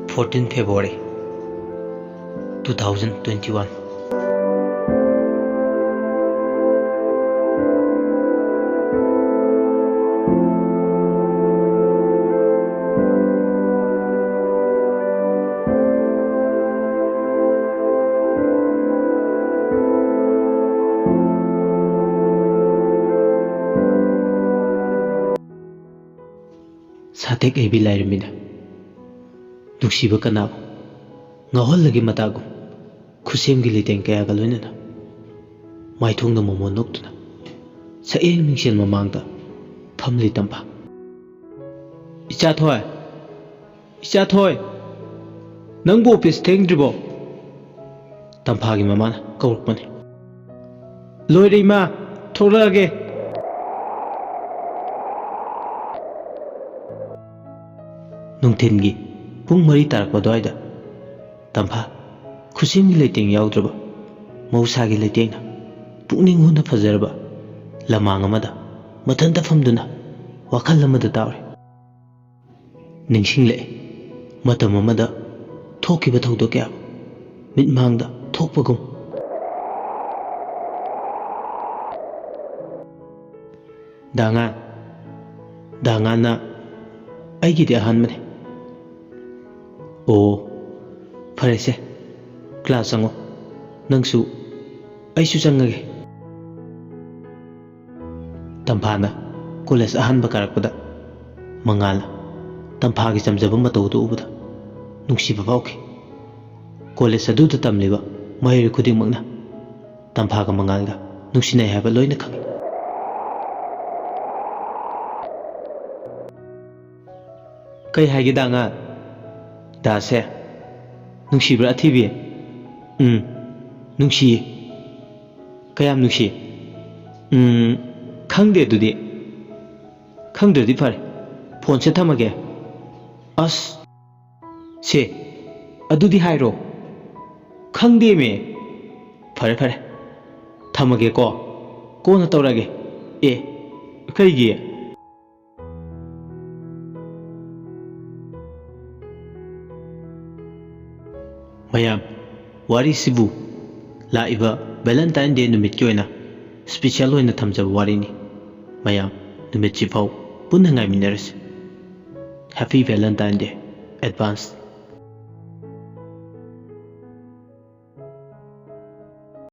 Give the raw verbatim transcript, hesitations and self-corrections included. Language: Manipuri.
Fourteen February two thousand twenty-one. ꯁꯥꯇꯦꯛ ꯍꯩꯕꯤ ꯂꯥꯏꯔꯦꯝꯕꯤꯅ ꯅꯨꯡꯁꯤꯕ ꯀꯅꯥꯕꯨ ꯉꯥꯎꯍꯜꯂꯒꯦ ꯃꯇꯥꯒꯨꯝ, ꯈꯨꯠꯁꯦꯝꯒꯤ ꯂꯩꯇꯦꯡ ꯀꯌꯥꯒ ꯂꯣꯏꯅꯅ ꯃꯥꯏꯊꯣꯡꯗ ꯃꯣꯃꯣꯟ ꯅꯣꯛꯇꯨꯅ ꯁꯛꯍꯦꯟ ꯃꯤꯡꯁꯦꯜ ꯃꯃꯥꯡꯗ ꯐꯝꯂꯤ ꯇꯝꯐꯥ꯫ "ꯏꯆꯥꯊꯣꯏ, ꯏꯆꯥꯊꯣꯏ, ꯅꯪꯕꯨ ꯑꯣꯐꯤꯁ ꯊꯦꯡꯗ꯭ꯔꯤꯕꯣ?" ꯇꯝꯐꯥꯒꯤ ꯃꯃꯥꯅ ꯀꯧꯔꯛꯄꯅꯤ꯫ "ꯂꯣꯏꯔꯦ ꯏꯃꯥ, ꯊꯣꯛꯂꯛꯑꯒꯦ꯫" ꯅꯨꯡꯊꯤꯟꯒꯤ ꯄꯨꯡ ꯃꯔꯤ ꯇꯥꯔꯛꯄ ꯑꯗꯨꯋꯥꯏꯗ ꯇꯝꯐꯥ ꯈꯨꯠꯁꯦꯝꯒꯤ ꯂꯩꯇꯦꯡ ꯌꯥꯎꯗ꯭ꯔꯕ ꯃꯍꯧꯁꯥꯒꯤ ꯂꯩꯇꯦꯡꯅ ꯄꯨꯛꯅꯤꯡ ꯍꯨꯅ ꯐꯖꯔꯕ ꯂꯃꯥꯡ ꯑꯃꯗ ꯃꯊꯟꯇ ꯐꯝꯗꯨꯅ ꯋꯥꯈꯜ ꯑꯃꯗ ꯇꯥꯎꯔꯤ꯫ ꯅꯤꯡꯁꯤꯡꯂꯛꯏ ꯃꯇꯝ ꯑꯃꯗ ꯊꯣꯛꯈꯤꯕ ꯊꯧꯗꯣꯛ ꯀꯌꯥ ꯃꯤꯠꯃꯥꯡꯗ ꯊꯣꯛꯄꯒꯨꯝ꯫ "ꯗꯥꯉꯥꯟ, ꯗꯥꯉꯥꯟꯅ ꯑꯩꯒꯤꯗꯤ ꯑꯍꯥꯟꯕꯅꯤ꯫" "ꯑꯣ, ꯐꯔꯦꯁꯦ, ꯀ꯭ꯂꯥꯁ ꯆꯪꯉꯣ꯫ ꯅꯪꯁꯨ, ꯑꯩꯁꯨ ꯆꯪꯉꯒꯦ꯫" ꯇꯝꯐꯥꯅ ꯀꯣꯂꯦꯖ ꯑꯍꯥꯟꯕ ꯀꯥꯔꯛꯄꯗ ꯃꯉꯥꯜꯅ ꯇꯝꯐꯥꯒꯤ ꯆꯝꯖꯕ ꯃꯇꯧ ꯑꯗꯨ ꯎꯕꯗ ꯅꯨꯡꯁꯤꯕ ꯐꯥꯎꯈꯤ꯫ ꯀꯣꯂꯦꯖ ꯑꯗꯨꯗ ꯇꯝꯂꯤꯕ ꯃꯍꯩꯔꯣꯏ ꯈꯨꯗꯤꯡꯃꯛꯅ ꯇꯝꯐꯥꯒ ꯃꯉꯥꯜꯒ ꯅꯨꯡꯁꯤꯅꯩ ꯍꯥꯏꯕ ꯂꯣꯏꯅ ꯈꯪꯏ꯫ "ꯀꯩ ꯍꯥꯏꯒꯦ ꯗꯥ ꯉꯥ? ꯗꯥꯁꯦ ꯅꯨꯡꯁꯤꯕ꯭ꯔꯥ ꯑꯊꯤꯕꯤ?" "ꯎꯝ, ꯅꯨꯡꯁꯤꯌꯦ꯫" "ꯀꯌꯥꯝ ꯅꯨꯡꯁꯤ?" "ꯎꯝ, ꯈꯪꯗꯦ ꯑꯗꯨꯗꯤ꯫" "ꯈꯪꯗ꯭ꯔꯗꯤ ꯐꯔꯦ, ꯐꯣꯟꯁꯦ ꯊꯝꯃꯒꯦ꯫" "ꯑꯁ, ꯁꯦ, ꯑꯗꯨꯗꯤ ꯍꯥꯏꯔꯣ꯫" "ꯈꯪꯗꯦꯃꯦ꯫" "ꯐꯔꯦ, ꯐꯔꯦ, ꯊꯝꯃꯒꯦꯀꯣ, ꯀꯣꯟꯅ ꯇꯧꯔꯒꯦ꯫" "ꯑꯦ, ꯀꯩꯒꯤ?" ꯃꯌꯥꯝ, ꯋꯥꯔꯤꯁꯤꯕꯨ ꯂꯥꯛꯏꯕ Valentine Day ꯅꯨꯃꯤꯠꯀꯤ ꯑꯣꯏꯅ special ꯑꯣꯏꯅ ꯊꯝꯖꯕ ꯋꯥꯔꯤꯅꯤ꯫ ꯃꯌꯥꯝ, ꯅꯨꯃꯤꯠꯁꯤꯐꯥꯎ ꯄꯨꯟꯅ ꯉꯥꯏꯃꯤꯟꯅꯔꯁꯤ꯫ Happy Valentine Day advance꯫